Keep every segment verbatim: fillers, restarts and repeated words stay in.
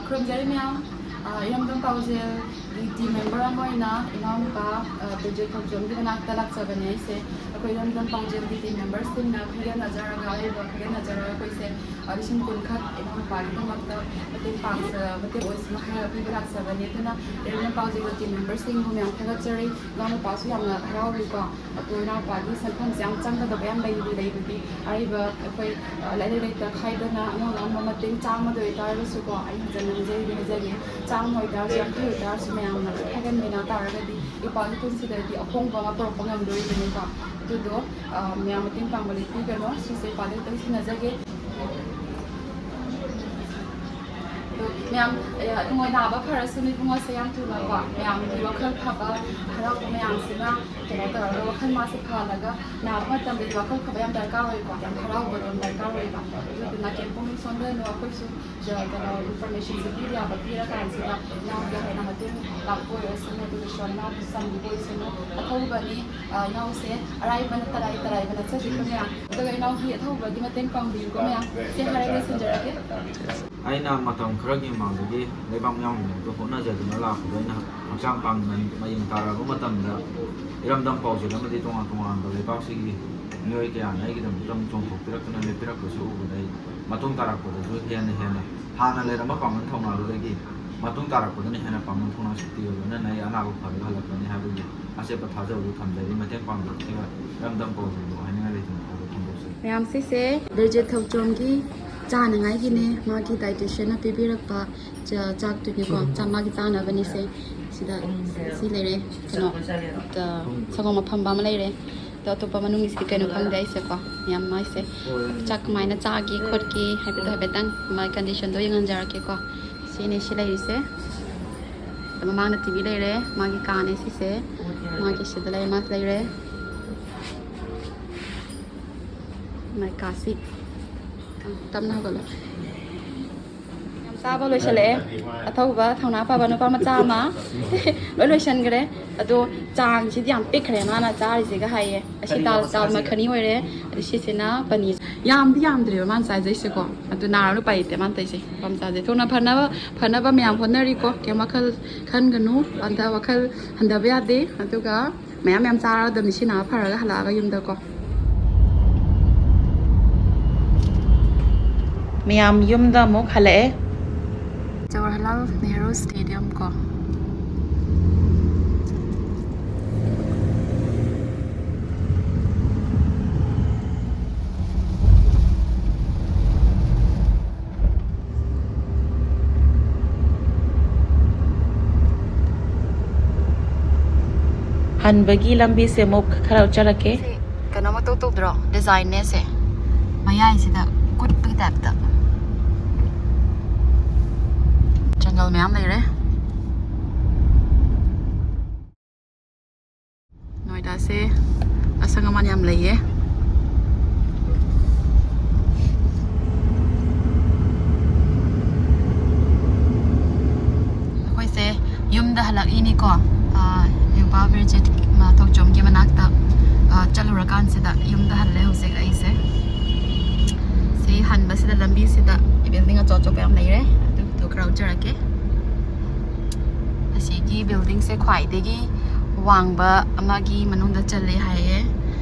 ꯈꯨꯔꯨꯝꯖꯔꯤ ꯃꯌꯥꯝ꯫ ꯑ, ꯏꯔꯝꯗꯝ ꯄꯥꯎꯖꯦꯜꯒꯤ team member ꯑꯃ ꯑꯣꯏꯅ ꯏꯅꯥꯎꯅꯨꯄꯥ, ꯑ, ꯕ꯭ꯔꯤꯖꯦꯠ ꯊꯧꯆꯣꯝꯒꯤ ꯃꯅꯥꯛꯇ ꯂꯥꯛꯆꯕꯅꯦ ꯑꯩꯁꯦ꯫ ꯑꯩꯈꯣꯏ ꯏꯔꯝꯗꯝ ꯄꯥꯎꯖꯦꯜꯒꯤ team memberꯁꯤꯡꯅ ꯈꯪꯒꯠꯅꯖꯔꯒ, ꯑꯔꯩꯕ ꯈꯪꯒꯠꯅꯖꯔꯒ ꯑꯩꯈꯣꯏꯁꯦ, ꯑ, ꯂꯤꯁꯤꯡ ꯀꯨꯟ ꯈꯛ ꯏꯅꯥꯎꯅꯨꯄꯥꯒꯤꯗꯃꯛꯇ ꯃꯇꯦꯡ ꯄꯥꯡꯖ-, ꯃꯇꯦꯡ ꯑꯣꯏꯁꯅꯨ ꯍꯥꯏꯔꯒ ꯄꯤꯕ ꯂꯥꯛꯆꯕꯅꯦ꯫ ꯑꯗꯨꯅ ꯏꯔꯝꯗꯝ ꯄꯥꯎꯖꯦꯜꯒꯤ team memberꯁꯤꯡꯕꯨ ꯃꯌꯥꯝ ꯊꯥꯒꯠꯆꯔꯤ꯫ ꯏꯅꯥꯎꯅꯨꯄꯥꯁꯨ ꯌꯥꯝꯅ ꯍꯔꯥꯎꯔꯤꯀꯣ꯫ ꯑꯗꯣ ꯏꯅꯥꯎꯄꯥꯒꯤ ꯁꯦꯟꯐꯝꯁꯦ ꯌꯥꯝ ꯆꯪꯒꯗꯕ ꯌꯥꯝ ꯂꯩꯕꯗꯤ ꯂꯩꯕꯒꯤ ꯑꯔꯩꯕ ꯑꯩꯈꯣꯏ, ꯑ, ꯂꯩꯔ ꯂꯩꯇ ꯈꯥꯏꯗꯅ ꯑꯉꯝ ꯑꯉꯝꯕ ꯃꯇꯦꯡ ꯆꯥꯝꯃꯗ ꯑꯣꯏꯇꯥꯔꯒꯁꯨꯀꯣ, ꯑꯩ ꯍꯟꯖꯟꯅ ꯅꯤꯡꯖꯔꯤꯗꯤ ꯍꯥꯏꯖꯒꯦ꯫ ꯆꯥꯝꯃ ꯑꯣꯏꯇꯥꯔꯁꯨ, ꯌꯥꯡꯈꯩ ꯑꯣꯏꯇꯥꯔꯁꯨ ꯃꯌꯥꯝꯅ ꯈꯥꯏꯒꯟꯃꯤꯟꯅ ꯇꯥꯔꯒꯗꯤ ꯏꯄꯥꯒꯤ ꯄꯨꯟꯁꯤꯗꯗꯤ ꯑꯍꯣꯡꯕ ꯑꯃ ꯄꯨꯔꯛꯄ ꯉꯝꯗꯣꯔꯤꯕꯅꯤꯀꯣ꯫ ꯑꯗꯨꯗꯣ, ꯑ, ꯃꯌꯥꯝ ꯃꯇꯦꯡ ꯄꯥꯡꯕ ꯂꯦꯞꯄꯤꯒꯅꯨ꯫ ꯁꯤꯁꯦ ꯏꯄꯥꯗ ꯈꯤꯇꯪ ꯁꯤꯟꯅꯖꯒꯦ꯫ ꯑꯗꯣ ꯃꯌꯥꯝ, ꯑ, ꯏꯕꯨꯡꯉꯣ ꯅꯥꯕ ꯐꯔꯁꯅꯨ ꯏꯕꯨꯡꯉꯣꯁꯦ ꯌꯥꯝ ꯊꯨꯅꯀꯣ꯫ ꯃꯌꯥꯝꯒꯤ ꯋꯥꯈꯜ ꯐꯕ, ꯍꯔꯥꯎꯕ ꯃꯌꯥꯝꯁꯤꯅ ꯀꯩꯅꯣ ꯇꯧꯔꯒ ꯋꯥꯈꯜ ꯃꯥꯁꯦ ꯐꯍꯜꯂꯒ ꯅꯥꯕ ꯃꯇꯝꯗꯗꯤ ꯋꯥꯈꯜ ꯐꯕ ꯌꯥꯝ ꯗꯔꯀꯥꯔ ꯑꯣꯏꯀꯣ, ꯌꯥꯝ ꯍꯔꯥꯎꯕ ꯑꯗꯨꯝ ꯗꯔꯀꯥꯔ ꯑꯣꯏꯌꯦꯕ꯫ ꯑꯗꯨꯗꯨꯅ ꯀꯩꯝ ꯄꯨꯛꯅꯤꯡ ꯁꯣꯟꯊꯅꯨ, ꯑꯩꯈꯣꯏꯁꯨ ꯖ-, ꯀꯩꯅꯣ informationꯁꯦ ꯄꯤꯕ ꯌꯥꯕ ꯄꯤꯔꯀꯥꯟꯁꯤꯗ ꯏꯅꯥꯎꯒꯤ ꯍꯦꯟꯅ ꯃꯇꯦꯡ ꯂꯥꯛꯄ ꯑꯣꯏꯔꯁꯅꯨ, ꯑꯗꯨꯒ ꯏꯁꯣꯔꯅ ꯆꯥꯟꯕꯤꯕ ꯑꯣꯏꯁꯅꯨ꯫ ꯑꯊꯧꯕꯅꯤ, ꯑ, ꯏꯅꯥꯎꯁꯦ ꯑꯔꯥꯏꯕꯅ ꯇꯔꯥꯏ ꯇꯔꯥꯏꯕ ꯅꯠꯆꯗꯦꯀꯣ ꯃꯌꯥꯝ꯫ ꯑꯗꯨꯒ ꯏꯅꯥꯎꯒꯤ ꯑꯊꯧꯕꯒꯤ ꯃꯇꯦꯡ ꯄꯥꯡꯕꯤꯌꯨꯀꯣ ꯃꯌꯥꯝ꯫ ꯁꯤ ꯍꯥꯏꯔꯒ ꯂꯣꯏꯁꯤꯟꯖꯔꯒꯦ꯫ ꯑꯩꯅ ꯃꯇꯝ ꯈꯔꯒꯤ ꯃꯃꯥꯡꯗꯒꯤ ꯂꯩꯕꯥꯛ ꯃꯤꯌꯥꯝꯒꯤꯗꯃꯛꯇ ꯍꯣꯠꯅꯖꯗꯨꯅ ꯂꯥꯛꯄꯗꯣ ꯑꯩꯅ ꯍꯛꯆꯥꯡ ꯄꯥꯡꯒꯟ ꯃꯌꯦꯡ ꯇꯥꯔꯛꯑꯕ ꯃꯇꯝꯗ ꯏꯔꯝꯗꯝ ꯄꯥꯎꯖꯦꯜ ꯑꯃꯗꯤ ꯇꯣꯉꯥꯟ ꯇꯣꯉꯥꯟꯕ ꯂꯩꯕꯥꯛꯁꯤꯒꯤ ꯃꯤꯑꯣꯏ ꯀꯌꯥꯅ ꯑꯩꯒꯤꯗꯃꯛꯇ ꯑꯃꯨꯛ ꯆꯣꯡꯊꯣꯛꯄꯤꯔꯛꯇꯨꯅ ꯂꯦꯞꯄꯤꯔꯛꯄꯁꯨ ꯎꯕꯗ ꯑꯩ ꯃꯇꯨꯡ ꯇꯥꯔꯛꯄꯗꯁꯨ ꯍꯦꯟꯅ ꯍꯦꯟꯅ ꯍꯥꯟꯅ ꯂꯩꯔꯝꯕ ꯄꯥꯡꯒꯜ ꯊꯧꯅꯥꯗꯨꯗꯒꯤ ꯃꯇꯨꯡ ꯇꯥꯔꯛꯄꯗꯅ ꯍꯦꯟꯅ ꯄꯥꯡꯒꯜ ꯊꯧꯅꯥ ꯁꯛꯇꯤ ꯑꯣꯏꯕꯅ ꯑꯩ ꯑꯅꯥꯕ ꯐꯔꯒ ꯍꯜꯂꯛꯀꯅꯤ ꯍꯥꯏꯕꯒꯤ ꯑꯆꯦꯠꯄ ꯊꯥꯖꯕꯗꯨ ꯊꯝꯖꯔꯤ꯫ ꯃꯇꯦꯡ ꯄꯥꯡꯕꯤꯔꯛꯈꯤꯕ ꯏꯔꯝꯗꯝ ꯄꯥꯎꯖꯦꯜꯕꯨ ꯍꯥꯏꯅꯤꯡꯉꯥꯏ ꯂꯩꯇꯅ ꯊꯥꯒꯠ ꯐꯣꯡꯗꯣꯛꯆꯔꯤ꯫ ꯃꯌꯥꯝ ꯁꯤꯁꯦ ꯕ꯭ꯔꯤꯖꯦꯠ ꯊꯧꯆꯣꯝꯒꯤ ꯆꯥꯅꯉꯥꯏꯒꯤꯅꯦ꯫ ꯃꯥꯒꯤ dietitianꯅ ꯄꯤꯕꯤꯔꯛꯄ ꯆ-, ꯆꯥꯛꯇꯨꯅꯤꯀꯣ꯫ ꯆꯥ-, ꯃꯥꯒꯤ ꯆꯥꯅꯕꯅꯤꯁꯦ꯫ ꯁꯤꯗ ꯁꯤ ꯂꯩꯔꯦ, ꯀꯩꯅꯣ, ꯀ-, ꯁꯪꯒꯣꯝ ꯑꯐꯝꯕ ꯑꯃ ꯂꯩꯔꯦ꯫ ꯑꯗꯣ ꯑꯇꯣꯞꯄ ꯃꯅꯨꯡꯒꯤꯁꯤꯗꯤ ꯀꯩꯅꯣ ꯈꯪꯗꯦ ꯑꯩꯁꯦꯀꯣ꯫ ꯌꯥꯝ ꯃꯥꯏꯁꯦ ꯆꯥꯛ ꯀꯃꯥꯏꯅ ꯆꯥꯒꯦ ꯈꯣꯠꯀꯦ ꯍꯥꯏꯕꯗꯣ ꯍꯥꯏꯐꯦꯠꯇꯪ ꯃꯥꯏ conditionꯗꯣ ꯌꯦꯡꯍꯟꯖꯔꯛꯀꯦꯀꯣ꯫ ꯁꯤꯅꯦ ꯁꯤ ꯂꯩꯔꯤꯁꯦ꯫ ꯑꯗꯣ ꯃꯃꯥꯡꯗ TV ꯂꯩꯔꯦ, ꯃꯥꯒꯤ ꯀꯥꯅꯦ ꯁꯤꯁꯦ꯫ ꯃꯥꯒꯤ ꯁꯤꯗ ꯂꯩꯔꯦ, ꯃꯥꯁꯤ ꯂꯩꯔꯦ꯫ ꯃꯥꯏ ꯀꯥꯁꯤ꯫ ꯑ, ꯇꯞꯅ ꯍꯧꯒꯠꯂꯣ꯫ ꯌꯥꯝ ꯆꯥꯕ ꯂꯣꯏꯁꯜꯂꯛꯑꯦ꯫ ꯑꯊꯧꯕ ꯊꯧꯅꯥ ꯐꯕ ꯅꯨꯄꯥ ꯃꯆꯥ ꯑꯃ ꯂꯣꯏ ꯂꯣꯏꯁꯟꯈ꯭ꯔꯦ꯫ ꯑꯗꯣ ꯆꯥꯡꯁꯤꯗꯤ ꯌꯥꯝ ꯄꯤꯛꯈ꯭ꯔꯦ ꯃꯥꯅ ꯆꯥꯔꯤꯁꯤꯒ ꯍꯥꯏꯌꯦ꯫ ꯑꯁꯤ ꯗꯥꯜ ꯗꯥꯜ ꯃꯈꯅꯤ ꯑꯣꯏꯔꯦ꯫ ꯑꯗꯨ ꯁꯤꯁꯤꯅ ꯄꯅꯤꯔ꯫ ꯌꯥꯝꯗꯤ ꯌꯥꯝꯗ꯭ꯔꯦꯕ ꯃꯥꯅ ꯆꯥꯖꯩꯁꯦꯀꯣ꯫ ꯑꯗꯨ ꯅꯥꯔꯅꯨ, ꯎꯄꯥꯏ ꯂꯩꯇꯦ ꯃꯥꯅ ꯇꯧꯔꯤꯁꯦ꯫ ꯃꯆꯥꯁꯦ ꯊꯨꯅ ꯐꯅꯕ ꯐꯅꯕ ꯃꯌꯥꯝ ꯍꯣꯠꯅꯔꯤꯀꯣ꯫ ꯀꯩꯝ ꯋꯥꯈꯜ ꯈꯟꯒꯅꯨ꯫ ꯑꯗ ꯋꯥꯈꯜ ꯍꯟꯊꯕ ꯌꯥꯗꯦ꯫ ꯑꯗꯨꯒ ꯃꯌꯥꯝ ꯃꯌꯥꯝ ꯆꯥꯔꯗꯕꯅꯤ ꯁꯤ ꯅꯥꯕ ꯐꯔꯒ ꯍꯜꯂꯛꯑꯒ ꯌꯨꯝꯗꯀꯣ꯫ ꯃꯌꯥꯝ ꯌꯨꯝꯗ ꯑꯃꯨꯛ ꯍꯜꯂꯛꯑꯦ꯫ ꯖꯋꯥꯍꯔꯂꯥꯜ ꯅꯦꯍꯔꯨ ꯁ꯭ꯇꯦꯗꯤꯌꯝ ꯀꯣ꯫ ꯍꯟꯕꯒꯤ ꯂꯝꯕꯤꯁꯦ ꯑꯃꯨꯛ ꯈꯔ ꯎꯠꯆꯔꯛꯀꯦ꯫ ꯁꯤ ꯀꯩꯅꯣ ꯃꯇꯧ ꯇꯧꯗ꯭ꯔꯣ? ꯗꯤꯖꯥꯏꯟꯅꯦ ꯁꯦ꯫ ꯃꯌꯥꯏꯁꯤꯗ ꯀꯨꯠꯄꯒꯤ ꯇꯥꯏꯞꯇ꯫ ꯖꯪꯒꯜ ꯃꯌꯥꯝ ꯂꯩꯔꯦ꯫ ꯅꯣꯏꯗꯥꯁꯦ ꯑꯁꯪ ꯑꯃꯥꯟ ꯌꯥꯝ ꯂꯩꯌꯦ꯫ ꯑꯩꯈꯣꯏꯁꯦ ꯌꯨꯝꯗ ꯍꯜꯂꯛꯏꯅꯤꯀꯣ꯫ ꯑꯥ, ꯌꯨꯝꯕꯥ ꯕꯤꯔꯖꯤꯠ, ꯃꯥ, ꯊꯣꯡꯆꯣꯝꯒꯤ ꯃꯅꯥꯛꯇ, ꯑꯥ, ꯆꯠꯂꯨꯔꯀꯥꯟꯁꯤꯗ ꯌꯨꯝꯗ ꯍꯜꯂꯦ ꯍꯧꯖꯤꯛ ꯑꯩꯁꯦ꯫ ꯁꯤ ꯍꯟꯕꯁꯤꯗ ꯂꯝꯕꯤꯁꯤꯗ ꯕꯤꯜꯗꯤꯡ ꯑꯆꯧ ꯑꯆꯧꯕ ꯌꯥꯝ ꯂꯩꯔꯦ꯫ ꯑꯗꯨꯗꯣ ꯈꯔ ꯎꯠꯆꯔꯛꯀꯦ꯫ ꯑꯁꯤꯒꯤ ꯕꯤꯜꯗꯤꯡꯁꯦ ꯈ꯭ꯋꯥꯏꯗꯒꯤ ꯋꯥꯡꯕ ꯑꯃꯒꯤ ꯃꯅꯨꯡꯗ ꯆꯜꯂꯦ ꯍꯥꯏꯌꯦ꯫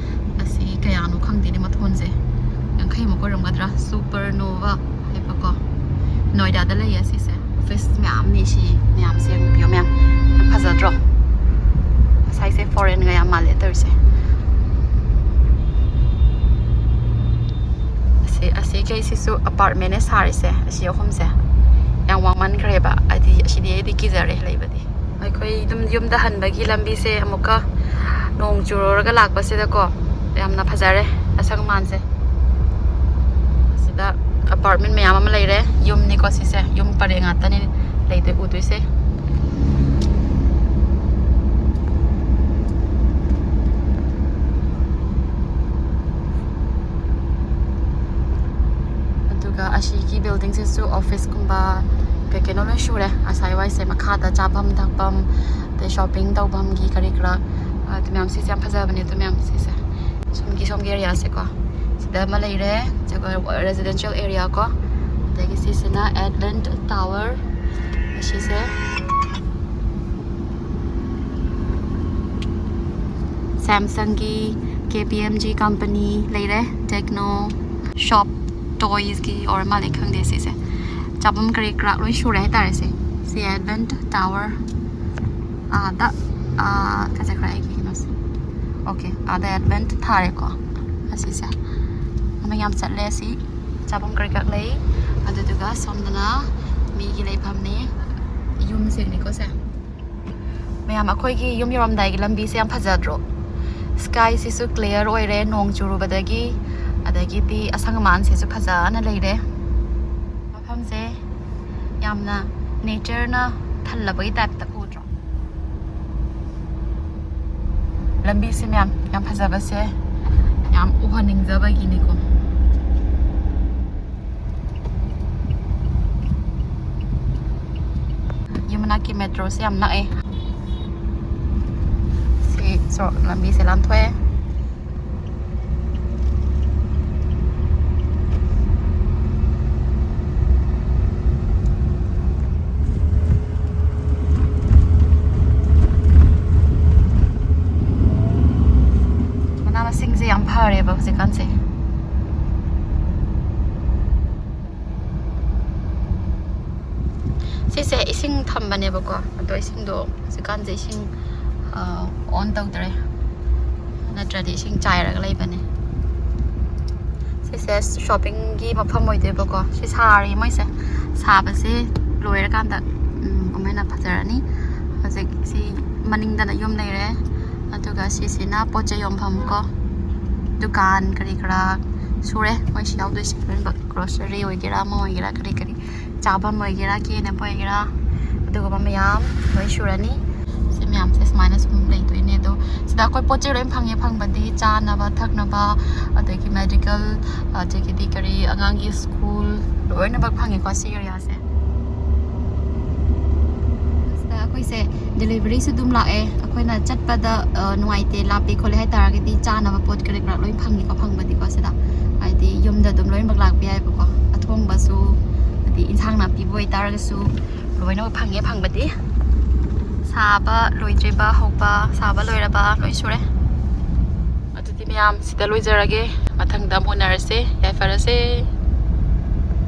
ꯑꯁꯤ ꯀꯌꯥꯅꯣ ꯈꯪꯗꯦꯅꯦ ꯃꯊꯣꯟꯁꯦ꯫ ꯌꯥꯡꯈꯩꯃꯨꯛ ꯑꯣꯏꯔꯝꯒꯗ꯭ꯔꯥ? ꯁꯨꯄꯔꯅꯣꯚꯥ ꯍꯥꯏꯕꯀꯣ꯫ ꯅꯣꯏꯗꯥꯗ ꯂꯩꯌꯦ ꯑꯁꯤꯁꯦ꯫ ꯑꯣꯐꯤꯁ ꯃꯌꯥꯝꯅꯤ ꯁꯤ ꯃꯌꯥꯝꯁꯦ꯫ ꯌꯦꯡꯕꯤꯌꯣ ꯃꯌꯥꯝ꯫ ꯌꯥꯝ ꯐꯖꯗ꯭ꯔꯣ? ꯉꯁꯥꯏꯁꯦ ꯐꯣꯔꯦꯟꯒ ꯌꯥꯝ ꯃꯥꯜꯂꯦ ꯇꯧꯔꯤꯁꯦ꯫ ꯑꯁꯤ, ꯑꯁꯤꯈꯩꯁꯤꯁꯨ ꯑꯄꯥꯔꯠꯃꯦꯟꯅꯦ ꯁꯥꯔꯤꯁꯦ, ꯑꯁꯤ ꯑꯍꯨꯝꯁꯦ꯫ ꯌꯥꯝ ꯋꯥꯡꯃꯟꯈ꯭ꯔꯦꯕ꯫ ꯍꯥꯏꯗꯤ ꯑꯁꯤꯗꯤ ꯑꯩꯗꯤ ꯀꯤꯖꯔꯦ ꯂꯩꯕꯗꯤ꯫ ꯑꯩꯈꯣꯏ ꯑꯗꯨꯝ ꯌꯨꯝꯗ ꯍꯟꯕꯒꯤ ꯂꯝꯕꯤꯁꯦ ꯑꯃꯨꯛꯀ ꯅꯣꯡ ꯆꯨꯔꯨꯔꯒ ꯂꯥꯛꯄꯁꯤꯗꯀꯣ, ꯌꯥꯝꯅ ꯐꯖꯔꯦ ꯑꯁꯪ ꯑꯃꯥꯟꯁꯦ꯫ ꯑꯁꯤꯗ ꯑꯄꯥꯔꯠꯃꯦꯟ ꯃꯌꯥꯝ ꯑꯃ ꯂꯩꯔꯦ꯫ ꯌꯨꯝꯅꯤꯀꯣ ꯁꯤꯁꯦ, ꯌꯨꯝ ꯄꯔꯦꯡ ꯉꯥꯛꯇꯅꯤ ꯂꯩꯗꯣꯏ, ꯎꯗꯣꯏꯁꯦ꯫ ꯑꯗꯨꯒ ꯑꯁꯤꯒꯤ building ꯁꯤꯁꯨ office ꯀꯨꯝꯕ ꯀꯩ ꯀꯩꯅꯣ ꯂꯣꯏ ꯁꯨꯔꯦ꯫ ꯑꯁꯥꯏ ꯋꯥꯏꯁꯦ ꯃꯈꯥꯗ ꯆꯥꯐꯝ ꯊꯛꯐꯝ, ꯑꯗꯩ shopping ꯇꯧꯐꯝꯒꯤ ꯀꯔꯤ ꯀꯔꯥ, ꯑꯗꯨ ꯃꯌꯥꯝ ꯁꯤꯁꯦ ꯌꯥꯝ ꯐꯖꯕꯅꯦ꯫ ꯑꯗꯨ ꯃꯌꯥꯝ ꯁꯤꯁꯦ ꯁꯣꯝꯒꯤ ꯁꯣꯝꯒꯤ area ꯁꯦꯀꯣ, ꯁꯤꯗ ꯑꯃ ꯂꯩꯔꯦ꯫ ꯑꯗꯨꯒ residential area ꯀꯣ, ꯑꯗꯒꯤ ꯁꯤꯁꯤꯅ Advent Tower꯫ ꯑꯁꯤꯁꯦ Samsung ꯒꯤ, K P M G company ꯂꯩꯔꯦ, Tecno shop, toys ꯀꯤ ꯑꯣꯏꯔ ꯃꯥꯜꯂꯦ, ꯈꯪꯗꯦ꯫ ꯁꯤꯁꯦ ꯆꯥꯐꯝ ꯀꯔꯤ ꯀꯔꯥ ꯂꯣꯏ ꯁꯨꯔꯦ ꯍꯥꯏꯇꯥꯔꯦ꯫ ꯁꯤ, ꯁꯤ Advent Tower ꯑꯥꯗ, ꯑꯥ, ꯀꯥꯏ ꯆꯠꯈ꯭ꯔꯦ ꯑꯩꯒꯤ ꯀꯩꯅꯣꯁꯦ? Okay, ꯑꯥꯗ Advent ꯊꯥꯔꯦꯀꯣ꯫ ꯑꯁꯤꯁꯦ ꯃꯃꯤꯡ ꯌꯥꯝ ꯆꯠꯂꯦ꯫ ꯑꯁꯤ ꯆꯥꯐꯝ ꯀꯔꯤ ꯀꯔꯥ ꯂꯩ꯫ ꯑꯗꯨꯗꯨꯒ ꯁꯣꯝꯗꯅ ꯃꯤꯒꯤ ꯂꯩꯐꯝꯅꯤ, ꯌꯨꯝꯁꯤꯡꯅꯤꯀꯣ ꯁꯦ꯫ ꯃꯌꯥꯝ, ꯑꯩꯈꯣꯏꯒꯤ ꯌꯨꯝ ꯌꯧꯔꯝꯗꯥꯏꯒꯤ ꯂꯝꯕꯤꯁꯦ ꯌꯥꯝ ꯐꯖꯗ꯭ꯔꯣ? Sky ꯁꯤꯁꯨ clear ꯑꯣꯏꯔꯦ ꯅꯣꯡ ꯆꯨꯔꯨꯕꯗꯒꯤ, ꯑꯗꯒꯤꯗꯤ ꯑꯁꯪ ꯑꯃꯥꯟꯁꯤꯁꯨ ꯐꯖꯅ ꯂꯩꯔꯦ꯫ ꯃꯐꯝꯁꯦ ꯌꯥꯝꯅ nature ꯅ ꯊꯜꯂꯕꯒꯤ type ꯇ ꯎꯗ꯭ꯔꯣ? ꯂꯝꯕꯤꯁꯦ ꯃꯌꯥꯝ ꯌꯥꯝ ꯐꯖꯕꯁꯦ ꯌꯥꯝ ꯎꯍꯟꯅꯤꯡꯖꯕꯒꯤꯅꯤꯀꯣ꯫ ꯌꯨꯝ ꯃꯅꯥꯛꯀꯤ metro ꯁꯦ ꯌꯥꯝ ꯅꯛꯑꯦ꯫ ꯁꯤ ꯁꯣꯔꯣꯛ ꯂꯝꯕꯤꯁꯦ ꯂꯥꯟꯊꯣꯛꯑꯦ꯫ ꯃꯅꯥ ꯃꯁꯤꯡꯁꯦ ꯌꯥꯝ ꯐꯔꯦꯕ ꯍꯧꯖꯤꯛꯀꯥꯟꯁꯦ꯫ ꯁꯤꯁꯦ ꯏꯁꯤꯡ ꯊꯝꯕꯅꯦꯕꯀꯣ, ꯑꯗꯣ ꯏꯁꯤꯡꯗꯣ ꯍꯧꯖꯤꯛꯀꯥꯟꯁꯦ ꯏꯁꯤꯡ ꯑꯣꯟ ꯇꯧꯗ꯭ꯔꯦ, ꯅꯠꯇ꯭ꯔꯗꯤ ꯏꯁꯤꯡ ꯆꯥꯏꯔꯒ ꯂꯩꯕꯅꯦ꯫ ꯁꯤꯁꯦ shopping ꯒꯤ ꯃꯐꯝ ꯑꯣꯏꯗꯣꯏꯕꯀꯣ꯫ ꯁꯤ ꯁꯥꯔꯤ ꯃꯣꯏꯁꯦ, ꯁꯥꯕꯁꯦ ꯂꯣꯏꯔꯀꯥꯟꯗ, ꯎꯝ, ꯑꯃꯨꯛ ꯍꯦꯟꯅ ꯐꯖꯔꯅꯤ꯫ ꯍꯧꯖꯤꯛ ꯁꯤ ꯃꯅꯤꯡꯗꯅ ꯌꯨꯝ ꯂꯩꯔꯦ, ꯑꯗꯨꯒ ꯁꯤꯁꯤꯅ ꯄꯣꯠ ꯆꯩ ꯌꯣꯟꯐꯝ ꯀꯣ, ꯗꯨꯀꯥꯟ ꯀꯔꯤ ꯀꯔꯥ ꯁꯨꯔꯦ ꯃꯣꯏꯁꯤ ꯌꯥꯎꯗꯣꯏꯁꯦ ꯂꯣꯏꯅꯃꯛ꯫ Grocery ꯑꯣꯏꯒꯦꯔꯥ, ꯑꯃ ꯑꯣꯏꯒꯦꯔꯥ, ꯀꯔꯤ ꯀꯔꯤ ꯆꯥꯐꯝ ꯑꯣꯏꯒꯦꯔꯥ, ꯀꯦꯅꯕ ꯑꯣꯏꯒꯦꯔꯥ, ꯑꯗꯨꯒꯨꯝꯕ ꯃꯌꯥꯝ ꯂꯣꯏ ꯁꯨꯔꯅꯤ꯫ ꯁꯤ ꯃꯌꯥꯝꯁꯦ ꯁꯨꯃꯥꯏꯅ ꯁꯨꯝ ꯂꯩꯗꯣꯏꯅꯦ꯫ ꯑꯗꯣ ꯁꯤꯗ ꯑꯩꯈꯣꯏ ꯄꯣꯠ ꯆꯩ ꯂꯣꯏ ꯐꯪꯉꯦ, ꯐꯪꯕꯗꯤ ꯆꯥꯅꯕ ꯊꯛꯅꯕ, ꯑꯗꯒꯤ medical, ꯑꯗꯒꯤꯗꯤ ꯀꯔꯤ ꯑꯉꯥꯡꯒꯤ school ꯂꯣꯏꯅꯃꯛ ꯐꯪꯉꯦꯀꯣ ꯁꯤ ꯑꯦꯔꯤꯌꯥꯁꯦ꯫ ꯁꯤꯗ ꯑꯩꯈꯣꯏꯁꯦ ꯗꯦꯂꯤꯚꯔꯤꯁꯨ ꯑꯗꯨꯝ ꯂꯥꯛꯑꯦ꯫ ꯑꯩꯈꯣꯏꯅ ꯆꯠꯄꯗ ꯑ, ꯅꯨꯡꯉꯥꯏꯇꯦ, ꯂꯥꯞꯄꯦ ꯈꯣꯠꯂꯦ ꯍꯥꯏ ꯇꯥꯔꯒꯗꯤ ꯆꯥꯅꯕ ꯄꯣꯠ ꯀꯔꯤ ꯀꯔꯥ ꯂꯣꯏ ꯐꯪꯉꯤꯀꯣ꯫ ꯐꯪꯕꯗꯤꯀꯣ ꯁꯤꯗ ꯍꯥꯏꯗꯤ ꯌꯨꯝꯗ ꯑꯗꯨꯝ ꯂꯣꯏꯅꯃꯛ ꯂꯥꯛꯄ ꯌꯥꯏꯕꯀꯣ꯫ ꯑꯊꯣꯡꯕꯁꯨ ꯑꯗꯩ ꯏꯟꯁꯥꯡ ꯅꯥꯄꯤꯕꯨ ꯑꯣꯏꯇꯥꯔꯒꯁꯨ ꯂꯣꯏꯅꯃꯛ ꯐꯪꯉꯦ꯫ ꯐꯪꯕꯗꯤ ꯁꯥꯕ ꯂꯣꯏꯗ꯭ꯔꯤꯕ, ꯍꯧꯕ, ꯁꯥꯕ ꯂꯣꯏꯔꯕ ꯂꯣꯏ ꯁꯨꯔꯦ꯫ ꯑꯗꯨꯗꯤ ꯃꯌꯥꯝ ꯁꯤꯗ ꯂꯣꯏꯖꯔꯒꯦ꯫ ꯃꯊꯪꯗ ꯑꯃꯨꯛ ꯎꯅꯔꯁꯦ꯫ ꯌꯥꯏꯐꯔꯁꯦ꯫